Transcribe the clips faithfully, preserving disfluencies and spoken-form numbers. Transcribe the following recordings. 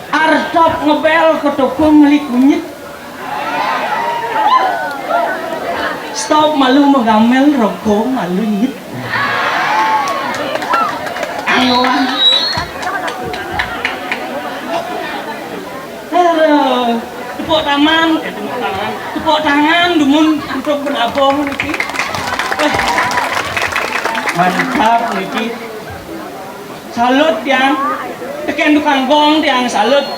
Arep ngebel ke toko meli kunyit. Stop malu megamel, roko malu nyit. Ayo. Aduh, tepuk tangan, eh, tepuk tangan, tepuk tangan, dumun untuk penabung niki. Eh, mantap niki. Salut tiang. Teken tukang gong tiang salut.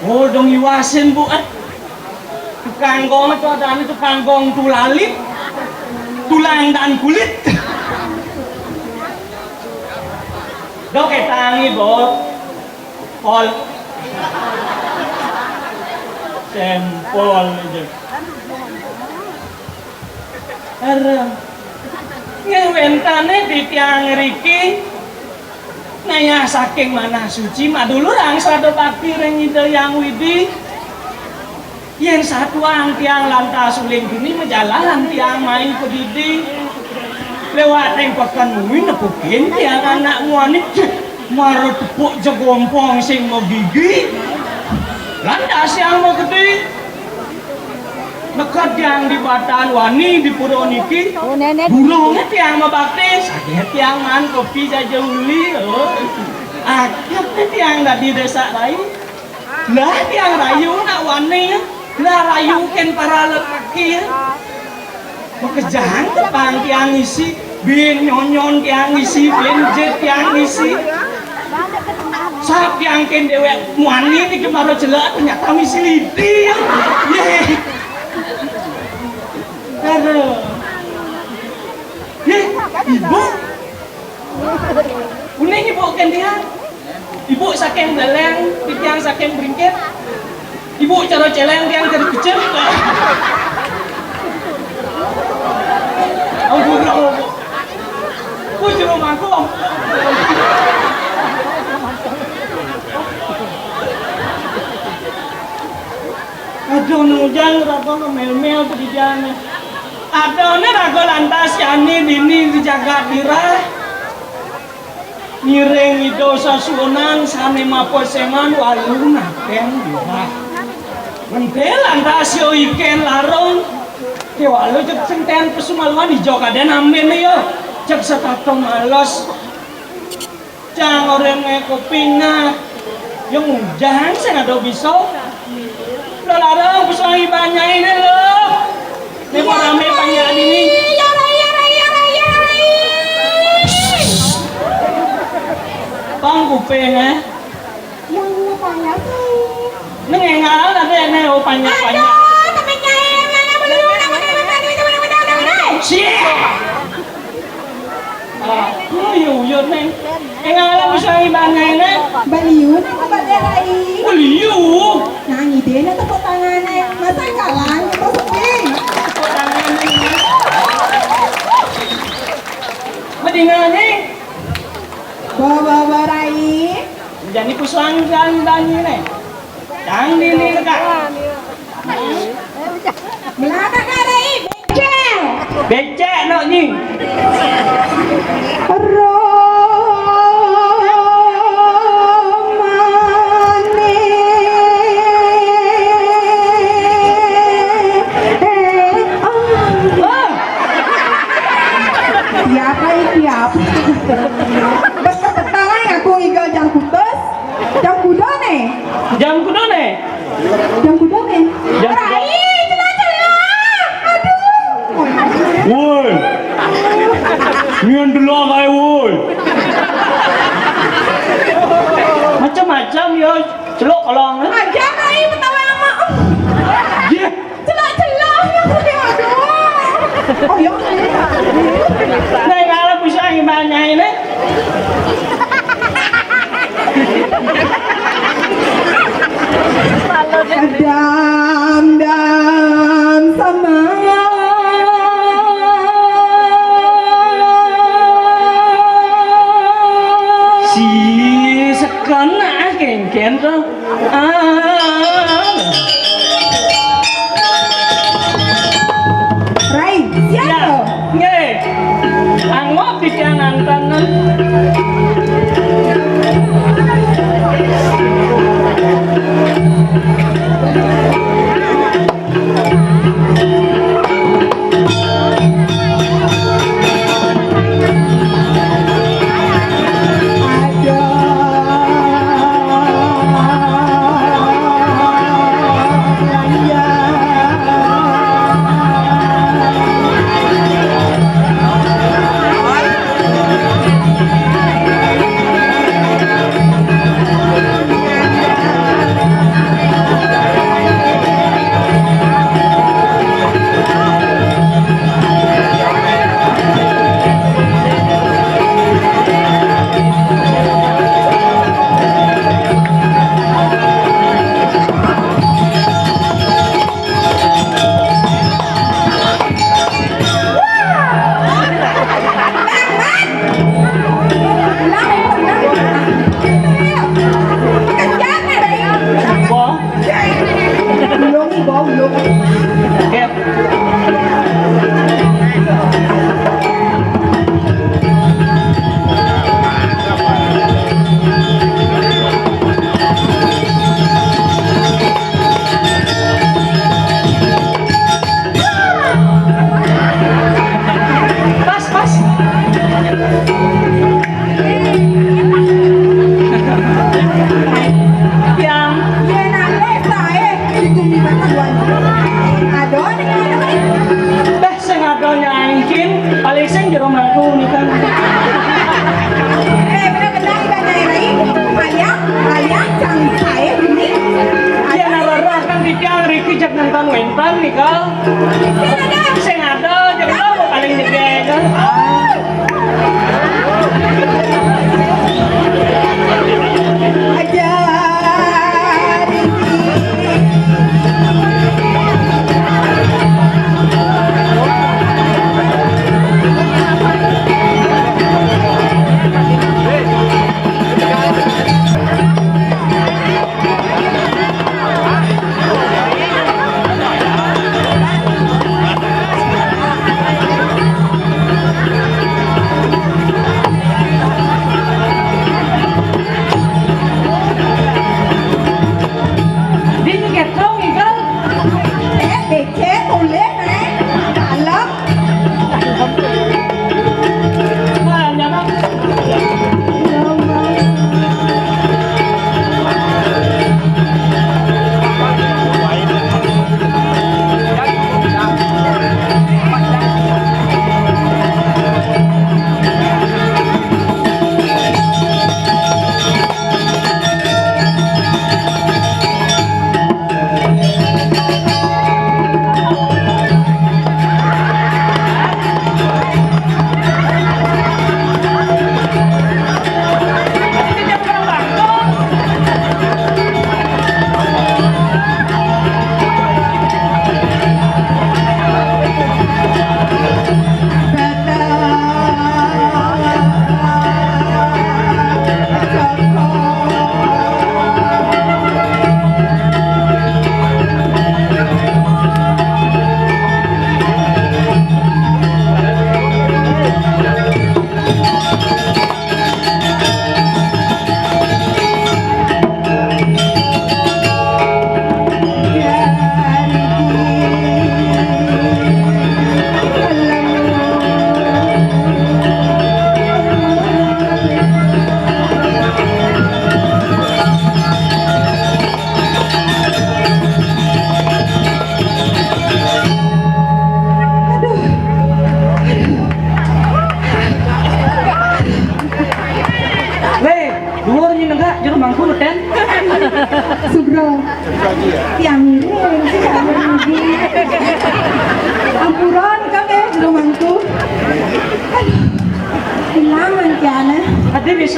Oh, dong iwasin, Bu, eh. Tukang gong itu ada tukang gong tulalit, tulang dan kulit. Dok, eh, tangi, Bos. Pol. Sempol aja. Arem. Ngewentane di tiang riki. Naya saking manah suci madulurang sada bakti ring Ida Hyang Widi. Yen satuang tiang lantas uling dini majalan tiang mai padidi. Lewat ring peken mui nepukin tiang anak muani. Mara tepuk jegompong sing magigi. Lantas tiang magedi. Neked tiang di Batan Wani di pura niki. Oh, nenek. Burunge tiang mabakti, saget tiang maan kopi jaja uli. Oh. Akeh tiang dadi desak rai. Lah tiang rayu nak wani. Lah rayu ken para lelaki. Makejang tepang tiang isi, bin nyonyon tiang isi, bin jit tiang isi. Sap tiang ken dewek muani niki mara jelek ternyata misi lidi. Ye. Aduh. Ye, ibu. Uning ibu ken tiang. Ibu saking Beleng, tiang saking Bringkit. Ibu cara celeng, tiang cara kecil. Adané raga lantas yani dini di jagat dirah. Ngiring Ida sasuhunan sané mapesengan walu natén dirah. Menté lantas ya ikén larung. Kéwala jeg sing ten pesumaluan ijo kadén ambené ya. Jeg setata males. Jang orahang kopi nah. Ya ngujang sing ada bisa. Lho larang pesuang ibanyai né lho. Né kok ramé panjak dini. Ya rai, ya rai, ya rai, ya rai. Pang kuping, eh. Yang ini panjak sih. Neng engal ada né, oh, panjak-panjak. Aduh, temen nyai yang mana? Bener, bener, bener, bener, bener, bener, bener, bener. Siap. Ah, uyut, uyut, Neng. Engal ada bisa ibanyai né. Beliau nama pada rai. Beliau. Nah, ngidéna tepuk tangané. Masa kalah gitu sepi. Tepuk tangan, Neng. Bedingané. Bawa-bawa rai. Jani pesuang ibanyai né. Cang dini, Kak. Melata kare becek. Becek nok nying. Romane. Eh, oh. Wah. Siapa iki apa? Beteng-betengan aku ngigal jangkutus. Jangkudoné. Jangkudoné. Jangkudoné. Jangkudoné. Rai, celah-celah. Aduh. Woi. Nian delok kae, woi. Macam-macam ya, celuk kolong. Aja, Rai, ketawa sama. Yeh. Celak-celak ya, aduh. Oh, ya. Nah, kalau bisa gimana ini? Dam, dam, sama. Si sekena kengken tuh. Ah. Rai, siap. Ya, nggih. Anggok pikiran antanan. Pas, pas. Yang. Yen aku sae, iku minta tuan. Aduh, ning ngene. Sing ada nyangkin, paling sing jero mangku nika. Eh, bener-bener ikan nyai rai. Ayam, ayam, cangkai, ini. Yen ora roh kan tiang riki jak nonton wentan nika. Sing ada, jero paling jegeg. Aja.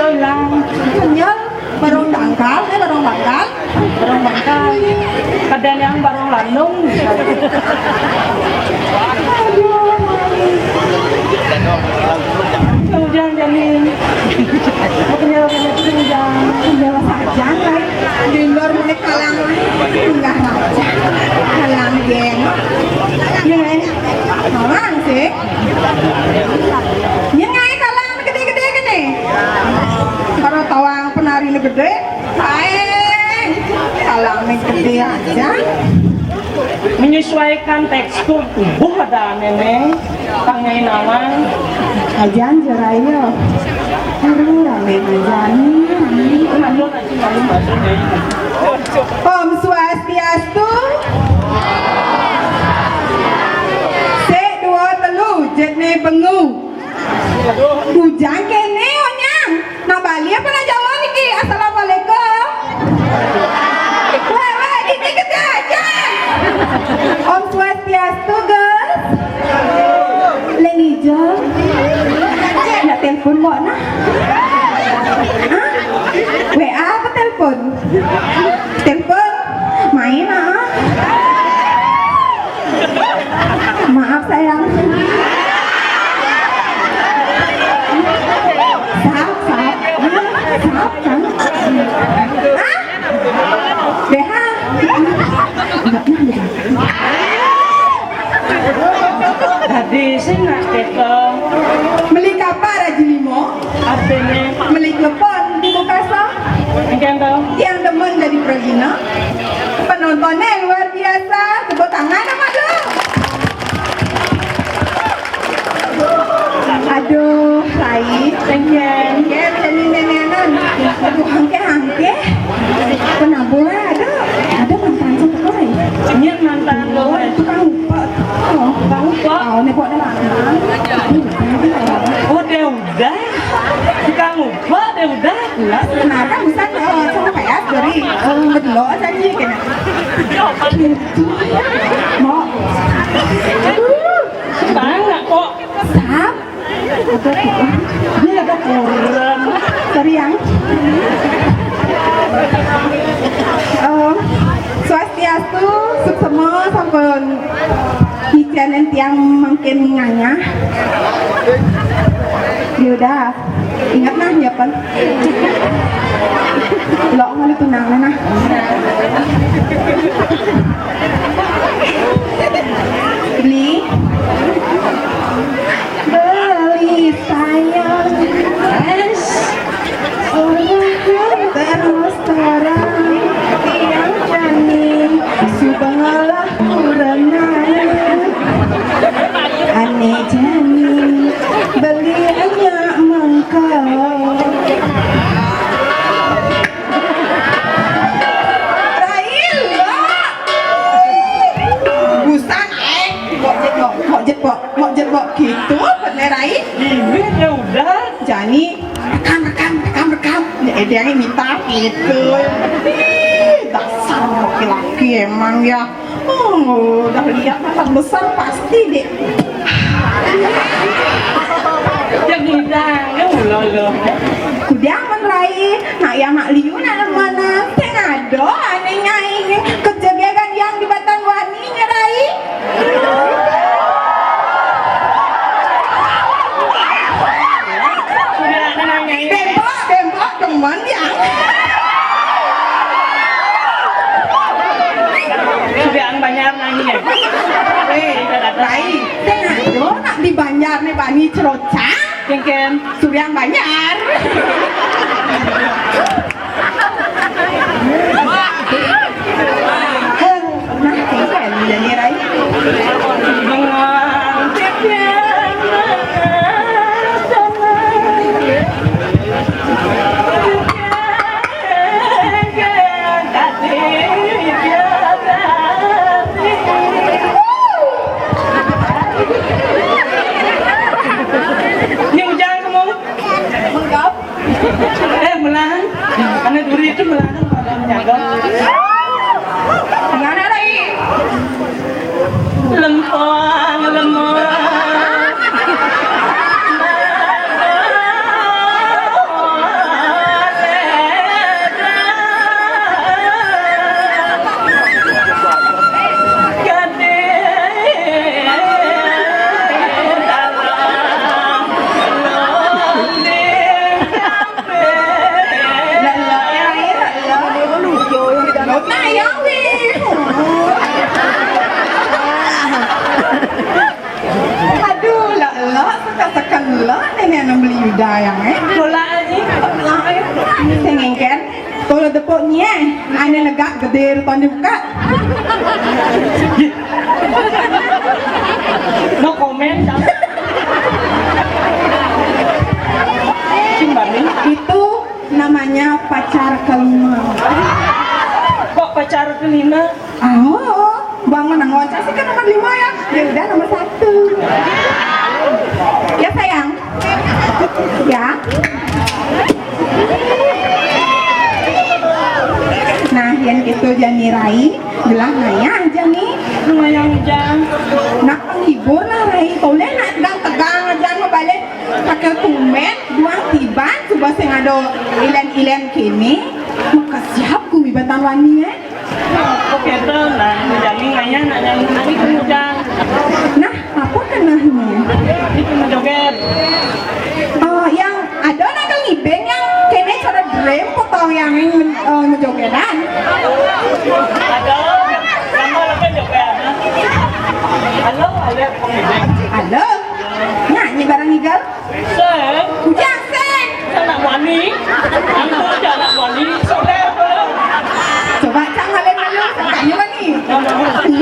Bilang, kenyal, barong dangkal, eh, barong bangkal. Barong bangkal. Kadang yang barong landung. Aduh, Ujang Janin. Kenyal, kenyal, Ujang. Kenyal saja, Rai. Di luar menik kalang. Enggak raja. Kalang, geng. Iya, Rai. Kalang sih. Nyén ngaé kalang gedé-gedé kéné. Karo tawang penariné gedé, kaé kalangné gedé aja. Menyesuaikan tekstur tubuh ada nenek, tangnya nawang. Ajan jeraya. Aduh, ramé ajan. Aduh, nanti malu bahasanya. Om Swastiastu. Sik, dua, telu, jitné bengu. Ujang kéné, Onyang. Nak Bali apa nak Jawa niki? Assalamualaikum. Wéh, wéh, ini kerja aja. Om Swastiastu, Gus. Lén Ijol. Nak telepon kok nah? Hah? W A apa telepon? Telepon? Main ah. Maaf sayang. Sap, sap. Sap kan? Hah? B H. Tadi sih nak kita. Beli kapal Raji Limo. Artinya? Beli klepon di Bukasa. Engkén to? Yang demen dari Pragina. Penontonnya luar biasa. Tepuk tangan apa dong? Aduh, Rai. Thank you. Thank you, Rai. Aduh, hangke, hangke. Penabuh, ada, ada mantan satu kali. Ini mantan lo. Oh, tukang upah. Oh, tukang upah. Oh, ini kok ada mantan. Udah, udah. Tukang upah, udah, udah. Jelas, kenapa bisa, eh, sama kayak dari, eh, bedelo aja nih, kena. Gitu. Mau. Mana kok? Sap. Ini ada kurang. Sorry, Yang. Eh, Swastiastu, suksema sampun ngicénin tiang mangkin nganyah. Ya udah, ingat nah, nyiapin. Lo malu tunang nah. Beli. Beli sayang. Terus terang, tiang jani, subalah kurangan. Ané jani, beli enyak mangkal. Rai lo. Busan, eh. Mok jet, mok, mok jet, mok, mok jet, mok. Gitu, bener, Rai. Ini ya udah. Jani, rekam, rekam, rekam, rekam. Ya, dia yang minta gitu. Ih, dasar laki-laki emang ya. Oh, udah lihat mata besar pasti deh. Ya udah, ya udah lo. Kudiang men Rai, nak ya nak liu nak mana? Sing ada ané nyai kerja gagan yang di Batan Wani nya Rai. Tembok, tembok, teman ya. Sudah ang banyak nanya. Eh, Rai, sing ada nak di Banjar nih bani cerocang. Kengken. Sudah ang banyak. Nah, kengken, jadi Rai. Ini ujang semua. Menggap. Eh, melang. Udah yang, eh. Lola aja. Sing engken. Kalau tepuk nye, ane negak gede depan dibuka. No comment, Cang. Cing Bani. Itu namanya pacar kelima. Kok pacar kelima? Oh, bangun nang ngocah sih kan nomor lima ya. Ya udah nomor satu. Ya sayang. Ya. Nah, yang gitu jani rai, gelah ngayah jani. Lumayan jang. Nak penghibur lah rai. Toleh nak tegang-tegang aja mau balik. Pakai tumben, duang tiban, coba sing ada ilen-ilen kini. Maka siap ku bibatan wani, eh. Oke, tuh, nah, jani ngayah nak nyanyi, nyanyi kemudian. Nah, apa kenahnya? Ini mau joget. Oh, yang ada nak kang Ibing yang kene cara dream potong yang, eh, menjogetan. Ada, sama lagi joget. Halo, halo, Kang Ibing. Halo. Nyanyi bareng Igal. Sen. Ujang, Sen. Anak wani. Itu aja anak wani. Saudara. Coba Cang halen malu, Cang tanya wani.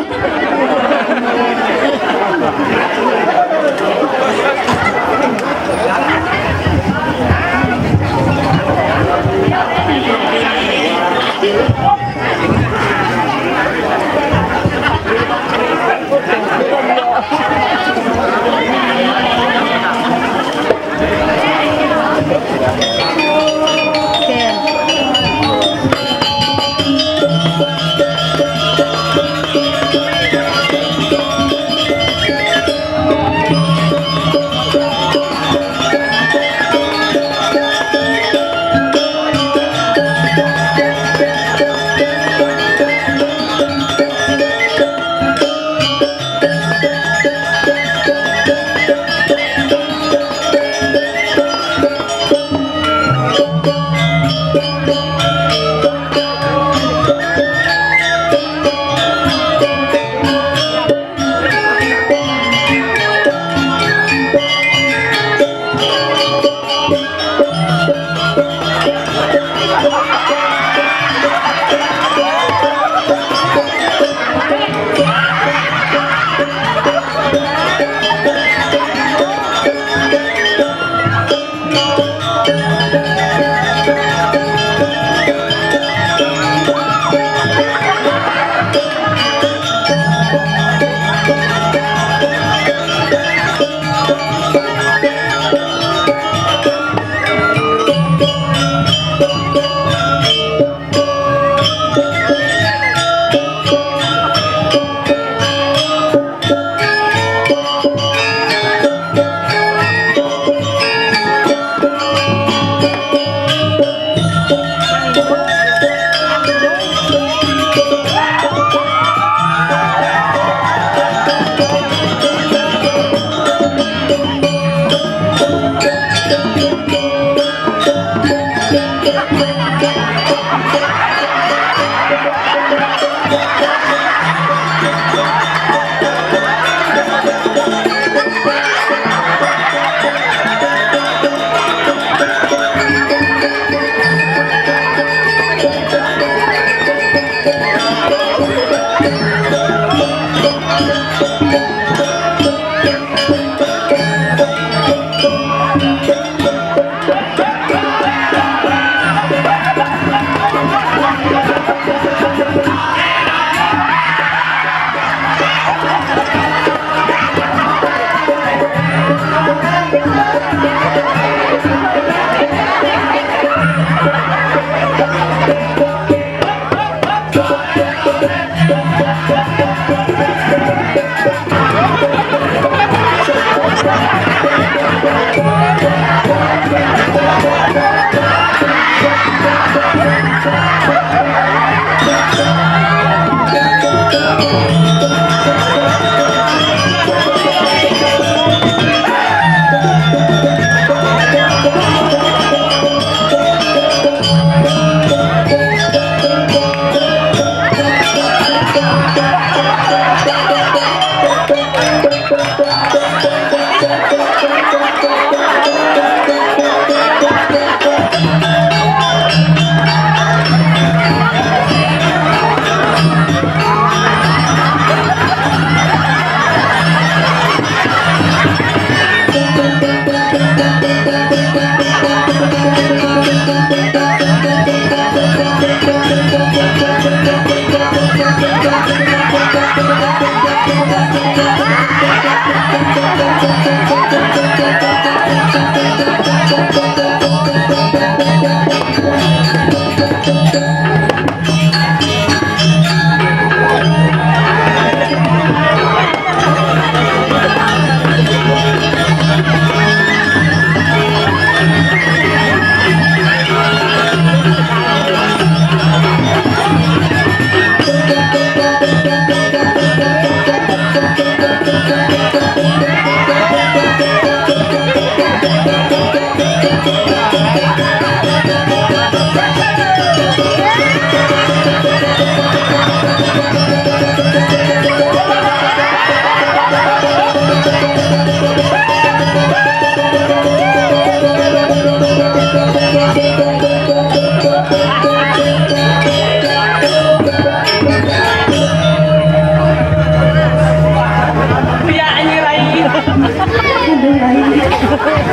Aduh, Rai.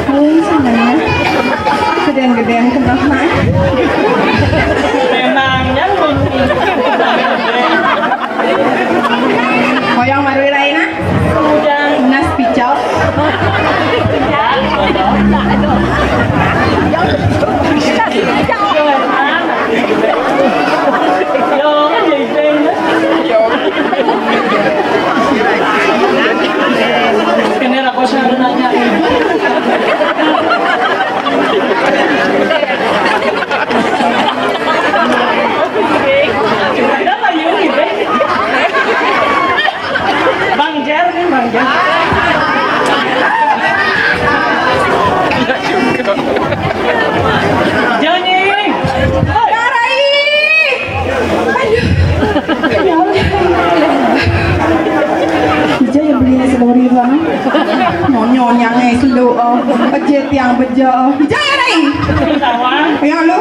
Rai, sana. Gedean-gedean kenapa? Memangnya. Hoyong marui Rai, nah? Udah. Nas picau. Bang Jer nih, Bang Jer. Jangan, Nying. Aduh. Ya Allah. Ija yang beli nasi goreng, Bang. Nyonyo nyang es lu, oh. Beje tiang beje, oh. Ija ya, Rai? Ya, lu.